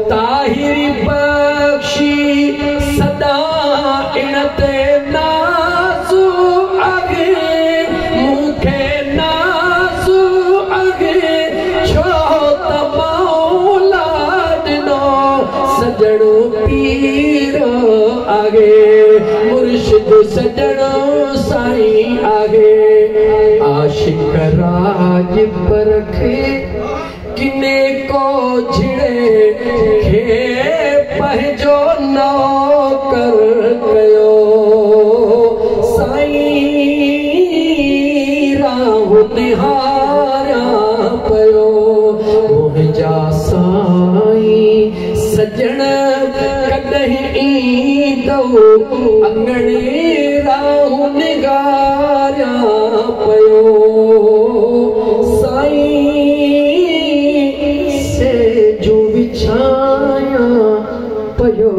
ताहिरी बख्शी सदा इन ते नाज़ आहे, मूंखे नाज़ आहे, छो त मौला ॾिनो सजण पीर आहे, मुर्शिद सजण साईं आहे। आशिक राज परखे किने को झिड़े खे पंहिंजो नौकर कयो, साईं राह निहारियां पियो। मुंहिंजा साईं सजण कॾहिं ईंदो, अंगणे राह निगारियां पियो। साईं सेजूं विछायां पियो।